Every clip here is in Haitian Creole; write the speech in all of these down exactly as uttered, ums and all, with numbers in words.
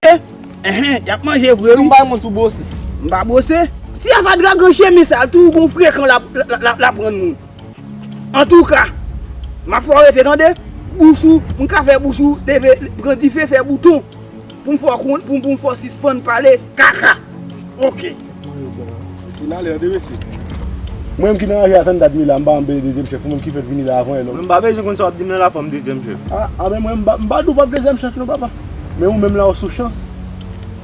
Enhen, y ap manje vre, wi. Si w bay moun sou bwose. M pa bwose. Ti a va dragan chemiz sa, tou gon frekan l ap, l ap, l ap, l ap rann moun. Antouka, m ap fè w rete, tande? Bouch ou, m ka fè bouch ou leve, pran dife, fè bouton. Pou m fè w kon-, pou, pou m fè w sispann pale kaka. Oke. Mesye, n ale, tande, mesye. Mwen menm ki nan ranje a tann dat mi la, m pa janm peye dezyèm chèf, ou menm ki fèk vini la avan e lòt. Mwen m pa bezwen konn sa w ap di m nan la fòm dezyèm chèf. A, a, men mwen m pa, m pa di w p ap dezyèm chèf non, papa. Men ou menm la ou sou chans.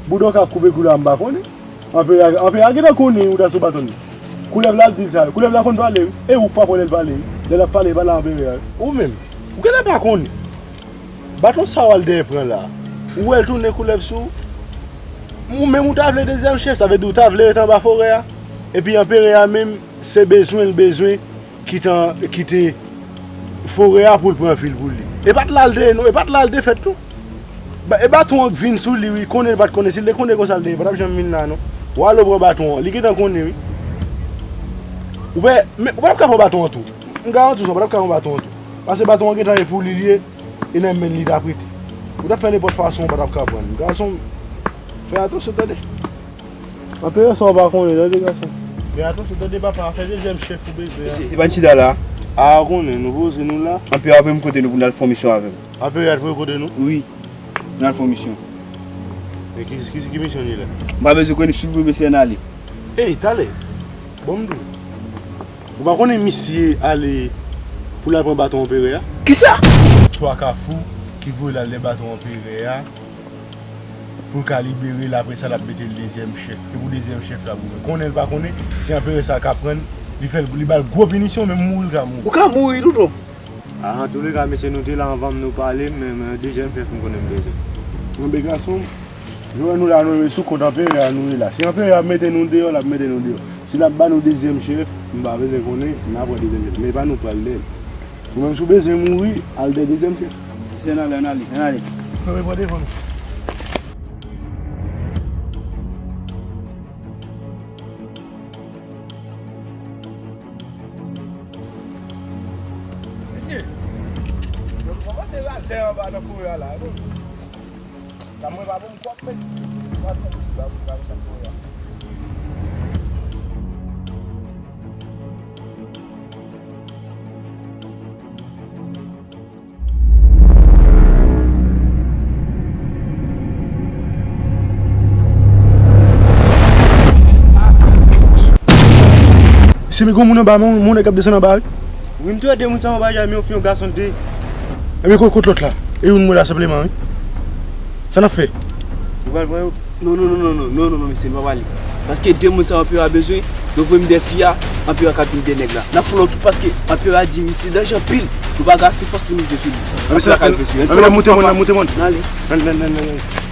Bouda w ka koupe kou la, m pa konnen. Anperè a, anperè a gentan konnen ou ta sou baton li. Koulèv la ap di l sa, koulèv la konn pale, wi. E ou k pa kwè lè l pale, wi. Lè l ap pale, pale a anperè a, wi. Ou menm, ou gentan pa konnen. Baton sa w al dèyè pran la, ou wè l tounen koulèv sou ou. Ou menm ou ta vle dezyèm chèf, sa vle di ou ta vle ret anba forè a. Epi anperè a menm, se bezwen l bezwen kite, kite forè a pou l pran vil pou li. E pa t la l te ye non, e pa t la l te fèt non. Ba-, e baton an k vin sou li, wi, konnen l pa t konnen. Si l te konnen konsa l te ye, pa t ap janm vin la non. W ale w pran baton an, li gentan konnen, wi. Ou pa, men, ou pa t ap ka pran baton an tou. M garanti w sa, ou pa t ap ka pran baton an tou. Paske baton an gentan e pou li li ye, e nan men li t ap rete. Ou t ap fè nenpòt fason, ou pa t ap ka pran l. Gason m, fè atansyon, tande. Anperè sa w pa konnen, tande, gason. Fè atansyon, tande, papa, fè dezyèm chèf ou bezwen an. Mesye, se pa n chita la. A, konnen, nou poze nou la. Anperè ap voye m kote nou pou n al fè yon misyon avè m. Anperè ap voye kote nou? Wi. N al fè yon misyon. E ki, ki, ki misyon li la? M pa bezwen konnen, silvouplè, mesye, ann ale. Ey, talè. Bon, m di w. Ou pa konnen misye ale pou l al pran baton anperè a? Kisa? Twa Kafou ki voye l al dèyè baton anperè a pou l ka libere l, apre sa l ap mete l dezyèm chèf. E pou dezyèm chèf la pou mwen. Konnen l pa konnen, si anperè sa ka pran l, li fè l, li ba l gwo pinisyon, menm mouri l ka mouri. Ou ka mouri toutou. A, antouleka, mesye, nou te la anvan m, nou pale, men, men dezyèm chèf m konnen m bezwen. Mwen, be gason m, nou wè nou la, nou ye sou kont anperè a, nou ye la. Si anperè a mete nou deyò, l ap mete nou deyò. Si l ap ba nou dezyèm chèf, m pa bezwen konnen, n a pran dezyèm chèf. Men e pa nou k pral dèyè l. Ou menm, si w bezwen mouri, al dèyè dezyèm chèf. Se n ale, n ale, n ale. Non, men pran devan nou. Mesye, yo kòmanse razè anba nan forè a la, non? Sa mwen pa bon m kòb, men. Mwen pa bon m kòb, mwen pa bon m kòb. Mesye, men gon moun anba, men yon nèg k ap desann anba, wi. Wi, m te wè de moun sa anba, men yon fi, yon gason te. Ebyen, kot, kot lòt la? E youn mwen la senpleman, wi. Sa n ap fè? Nou pral pran yo? Non, non, non, mesye, m pa prale. Paske de moun sa anperè a bezwen, yo voye m dèyè fi a, anperè a ka vin dèyè nèg la. N ap fè lòt tou paske anperè a di misye danje anpil. Nou pa gen ase fòs pou nou rive sou li. Anperè a ka rive sou li. Anperè a moute mòn, moute mòn. N ale. Nan, nan, nan, nan, nan.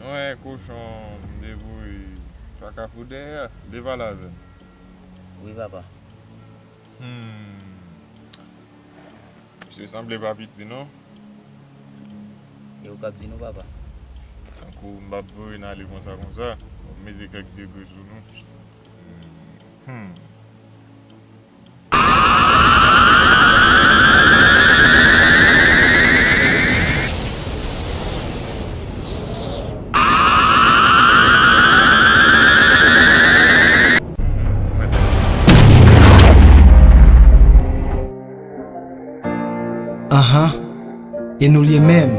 Mwen, kochon, m te voye pa Kafou dèyè, li pale avè m. Wi, papa. Hmm. Misye sanble pa piti, non. E ou k ap di nou, papa? Tankou m p ap voye n ale konsa, konsa. M ap mete kèk degre sou nou. Hmm. Anhan. E nou l ye menm.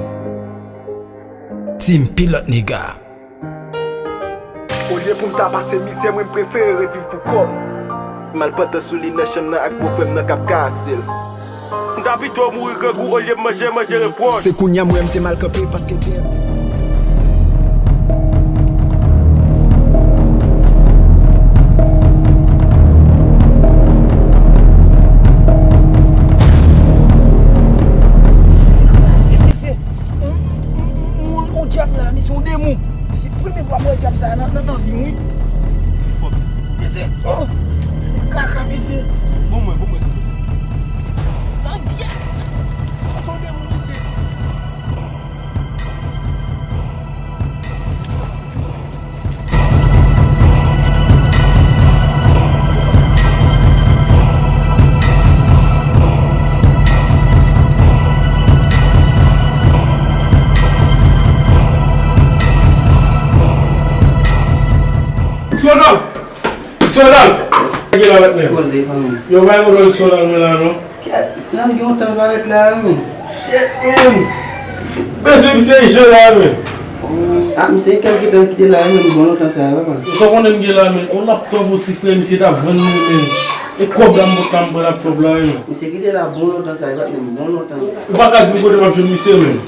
Team Pilot Nega. Olye pou m ta pase mizè, mwen m prefere ret viv pou kò m. Malpòtan sou li nan chanm nan ak bofrè m nan k ap karese l. M ta pito mouri grangou olye m manje, manje repwòch. Se kounye a m wè m te mal kanpe paske dèyè m te. Mesye, on, on, on, on, on dyab la, mesye, on demon. Mesye, premye fwa m wè dyab sa a nan, nan, nan vi m, wi. Mesye, oh, kaka, mesye. Bon, mwen, bon, mwen. Langyèt. Kote on demon, mesye. Tchonal! Tchonal! Gen la, patnè. Poze, fanmi. Yo, bay mwen lòt Tchonal mwen la, non. Kèt, nan gen yon tan parèt la, wi, men. Shit, man. Mesye, misye ijan la, men. Ah, misye, kèt ki tan kite la, men, bon lontan sa, papa. Ou sa konnen m gen la, men. On laptop, on ti frè, misye t ap vann mwen, men. E kòb la, m pot la, m pran laptop la, men. Misye kite la bon lontan sa, e pa t menm bon lontan. Ou pa ka di m kote m ap jwenn misye, men.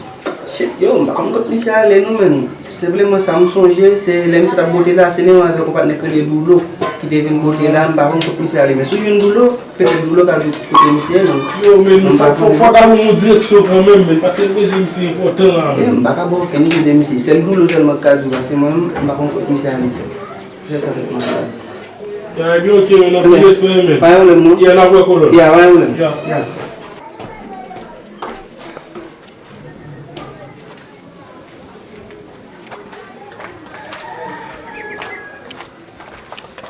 Shit, yo, m pa konn kot misye ale, non, men. Senpleman, sa m sonje, se lè misye t ap bote la, se menm avèk yon patnè k rele Doulo, ki te vin bote la, m pa konn kot misye ale, men si w jwenn Doulo, petèt Doulo ka di w kote misye ye, non. Yo, men, fò, fò, fò w ta ban m yon direksyon kanmenm, men, paske m bezwen misye enpòtan la, men. M pa ka ba w okenn ide de misye. Sèl Doulo sèlman k ka di w, paske mwen menm, m pa konn kot misye ale, sèl. Se sa k ap pase la. Ya, ebyen, oke, men, anpil respè, men. Pa gen pwoblèm, non. Ya, n ap wè kolòn. Ya, pa gen pwoblèm. Ya. Ya.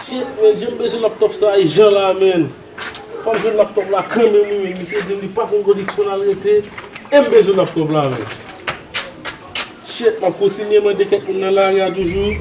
Shit, men, jan m bezwen laptop sa, e jan la, men. Fò m jwenn laptop la kanmenm, wi, men. Misye di m li pa konn kote Tchonal rete. E m bezwen laptop la, men. Shit, m ap kontinye mande kèk moun nan lari a toujou.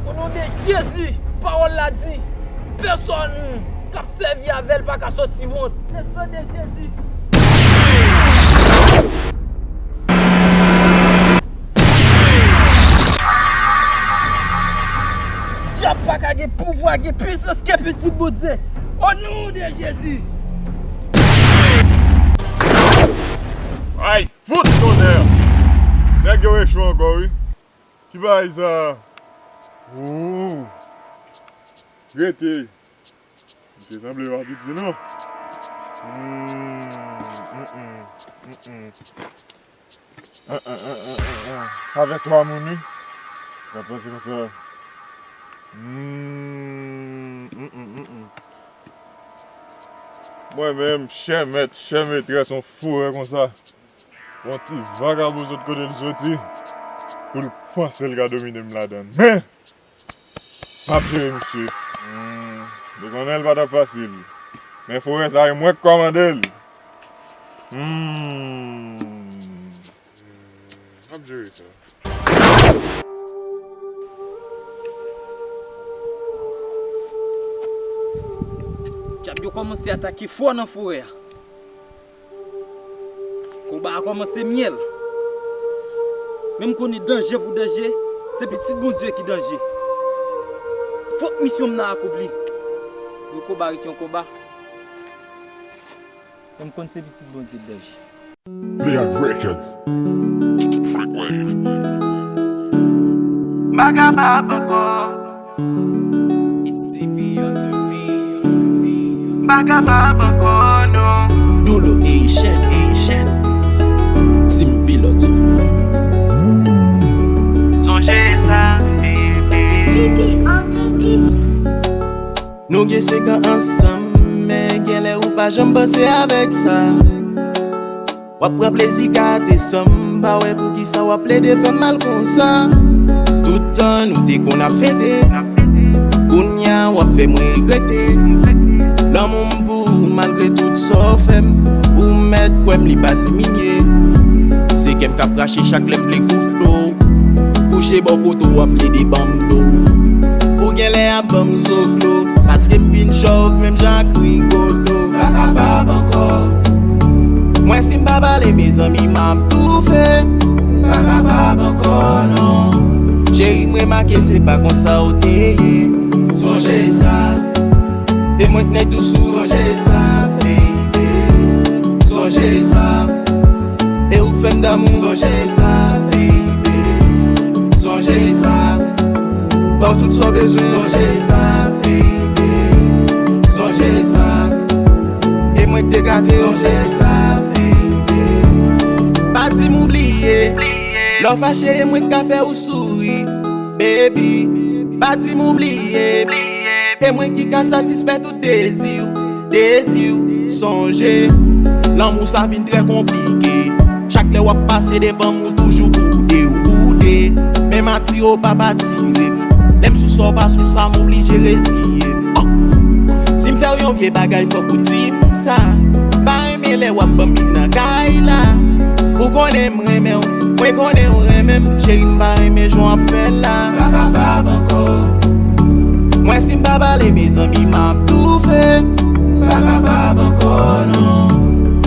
O non de Jezi, pawòl la di, pèsonn k ap sèvi avè l pa ka sòti wont. Le sang de Jésus. Dyab pa ka gen pouvwa, gen pisans ke Pitit Bondye. O non de Jezi. Ay, fout tonnè! Nèg yo echwe ankò, wi. Ki bagay sa? Ooh. Rete. Misye sanble pa piti, non. Hmm, mm, mm, mm, mm. Ah, ah, ah, ah, ah, ah. Avèk twa moun, wi. N ap panse konsa. Hmm, mm, mm, mm, mm. Mwen menm, chè mèt, chè metrès, on forè konsa. Yon ti vagabon sot kote l soti, pou l panse l ka domine m ladan l. Men, m ap jere misye. Hmm, li konnen l pa t ap fasil. Men forè sa, e mwen k kòmande l. Hmm. Kòmanse atake fò nan forè a. Konba a kòmanse myèl. Men m konnen danje pou danje, se pitit Bondye ki danje. Fòk misyon m nan akonpli. Yon konba ret yon konba. Men m konn se pitit Bondye k danje. Play Out Records. Freak Wave. Bagabab ankò. It's T P on the beat. Bagabab ankò non. Dolo Haitian. Team Pilot. Sonje sa, bebe. T P on the beat. Nou gen senk an ansanm, men genlè ou pa janm panse avèk sa. W ap pran plezi gate san m pa wè poukisa w ap plede fè m mal konsa. Tout tan nou te konn ap fete, kounya w ap fè mwen regrete. Lanmou m pou ou, malgre tout sa w fè m, ou mèt kwè m li pa diminye. Se kè m k ap rache chak lè m vle koute w. Kouche bò kote w ap plede ban m do. Ou genlè ap ban m zoklo, paske m vin chòk menm jan ak Rigolo. Bagabab ankò. Mwen si m pa pale mezanmi m ap toufe. Bagabab ankò non. Cheri m remake se pa konsa w te ye. Sonje sa. E mwen k nèg dous ou. Sonje sa, baby. Sonje sa. E ou k fè m damou. Sonje sa, baby. Sonje sa. Ba w tout sa w bezwen. Sonje sa, baby. Sonje sa. E mwen k te gate w. Sonje sa, baby. Pa di m ou bliye. Lè w fache, e mwen k ka fè ou souri. Baby, pa di m ou bliye. E mwen ki ka satisfè tout dezi w, dezi w. Sonje, lanmou sa vin trè konplike. Chak lè w ap pase devan m, ou toujou boude, ou boude. Men m atire w pa pa tire m. Lè m sou sa w pa sou sa, m oblije reziye m. Ah. Si m fè w yon vye bagay, fòk ou di m sa. Pa renmen lè w ap ban m vin nan kay la. Ou konnen m renmen w, mwen konnen w renmen m. Cheri m pa renmen jan w ap fè la. Bagabab ankò. Mwen si m pa pale mezanmi m ap toufe. Bagabab ankò non.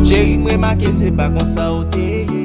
Cheri m remake se pa konsa w te ye.